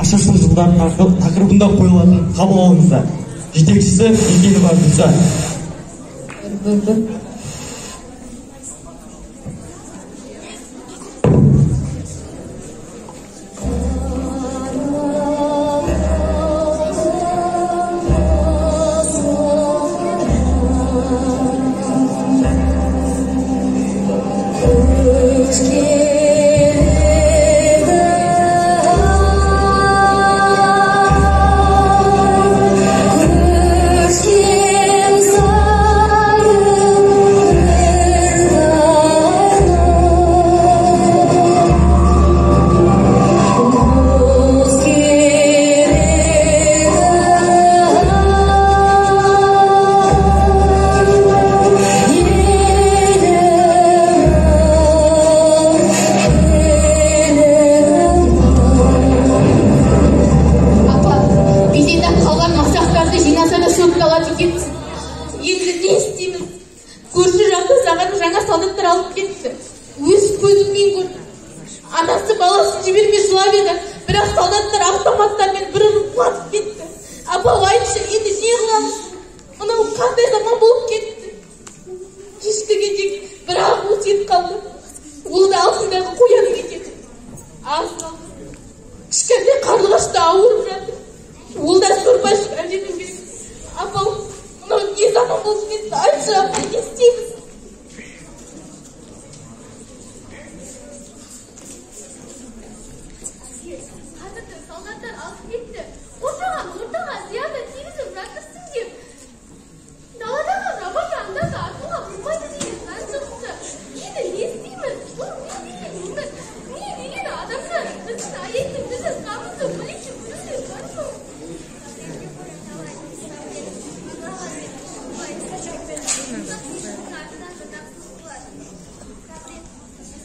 Ашаршылық жылдары тақырыбында қойылатын қабыл алыңыздар. Жетекшісі Бекенова Гүлзат. 1-1.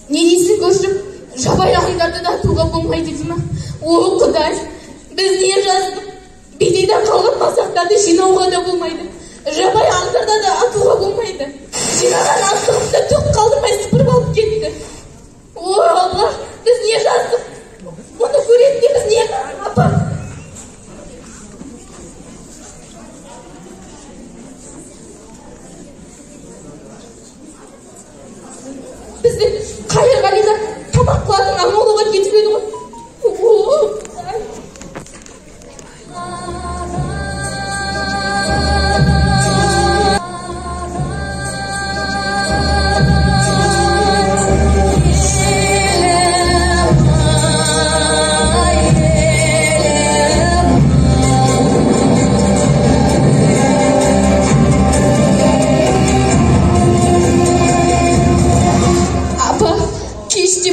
Не дейсің көршім, жабайы аңдарды да атуға болмайды дей ма? О, Құдай, біз не жаздық? Бидайдан қалған масақтарды жинауға да болмайды. Жабайы аңдарды да атуға болмайды. Жинаған астығымызды түк қалдырмай сыпырып алып кетті. О, Алла, біз не жаздық? Мұны көретін біз не апа? Бізді Қайырғалида тамақ қылатын аң аулауға кетіп еді ғой. О, Құдай!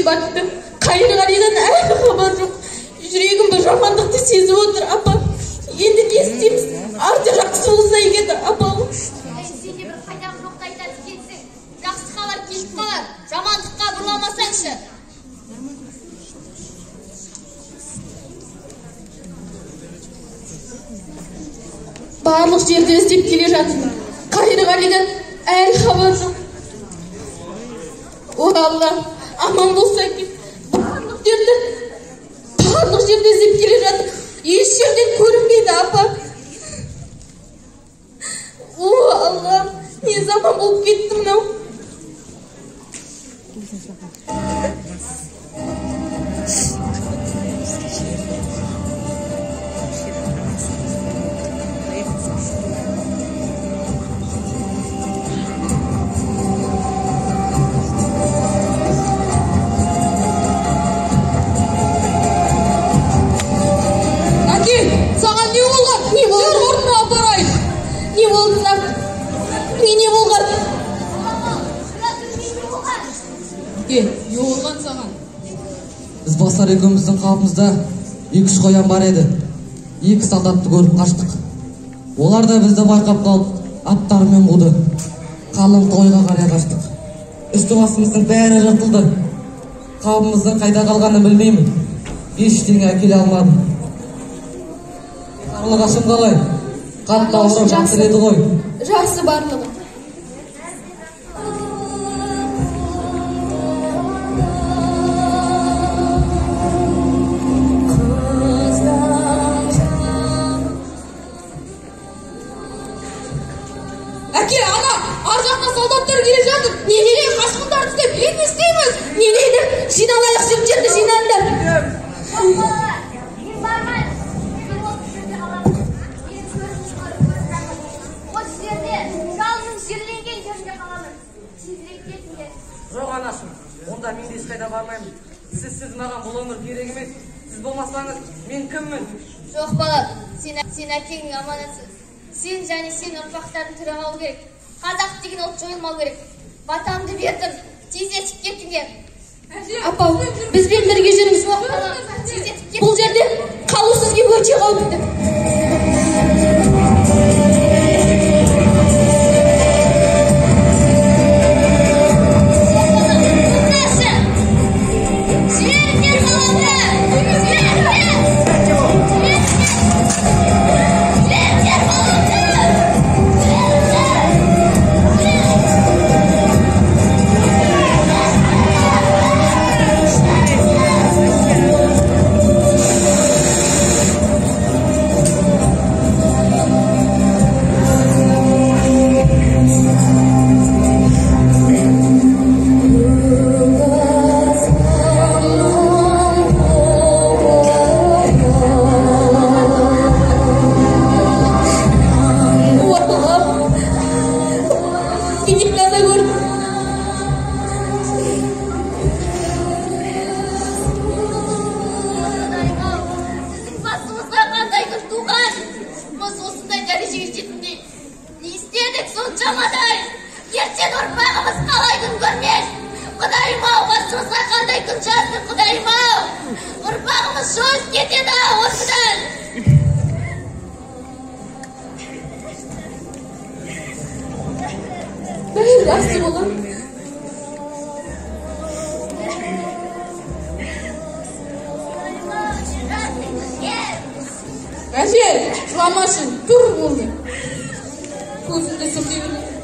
Батты. Қайырғалидан әлі хабар жоқ. Жүрегім бір жамандықты сезіп отыр, апа. Енді не істейміз? Арты жақсы болса екен, апа. Сен де бір қайдағы жоқты айтады екенсің. Жақсы хабар келіп қалар. Жамандыққа бұрламасаңшы. Барлық жерді іздеп келе жатырмын. Қайырғалидан әлі хабар жоқ. О, Алла, аман болса екен. Барлық жерді іздеп келе жатыр. Еш жерден көрінбейді, апа. О, Алла, не заман болып кетті мынау. Не болған? Не болған саған? Біз басар екеуміздің қалпымызда 2-3 қоян бар еді. 2 солдатты көріп қаштық. Олар да бізді байқап қалып, аттарымен қуды. Қалың тойға қарай қаштық. Үсті басымыздың бәрі жыртылды. Қабымыздың қайда қалғанын білмеймін. Ештеңе әкеле алмадым. Қарлығашым қалай? Қатты ауырып жатыр еді ғой. Жақсы барлығы. Қыздар Әке, ана, ар жақтан солдаттар келе жатыр. Не дейді? Қашқындарды іздеп, енді істейміз. Не дейді? Жиналайық, жігіттерді жинаңдар. Балалар, мен бармаймын. Мен осы жерде қаламын. Мен көріп көріп жатырмын. Осы жерде жалының жерленген жерінде қаламын. Тезірек кетіңдер. Жоқ, анашым, онда мен де ешқайда бармаймын. Сізсіз маған бұл өмір керек емес. Сіз болмасаңыз, мен кіммін? Жоқ, балам, сен әкеңнің аманатсың. Сен және сен ұрпақтарың тірі қалу керек. Қазақ деген ұлт жойылмау керек. Батамды бердім, тездетіп кетіңдер. Апау, бізбен бірге жүріңіз. Жоқ, балам, тездетіп кет. Бұл жерде қалу сізге өте қауіпті. Тоқташы! Жіберіңдер баламды! Жіберіңдер! Жіберіңдер! Жіберіңдер баламды! Жіберіңдер! Уағым, кенет таза көрдім. Құдайым-ау, біздің басымызға қандай күн туған? Біз осындай дәрежеге жеткендей не істедік соншамадай? Ертең ұрпағымыз қалай күн көрмек? Құдайым-ау, басымызға қандай күн жаздың, Құдайым-ау? Ұрпағымыз жойылып кетеді-ау осыдан. Бәрі жақсы болады. Құдайым-ау, не жаздың бізге? Әже, жыламашы, тұр болды. Көзіңді сүрте бер.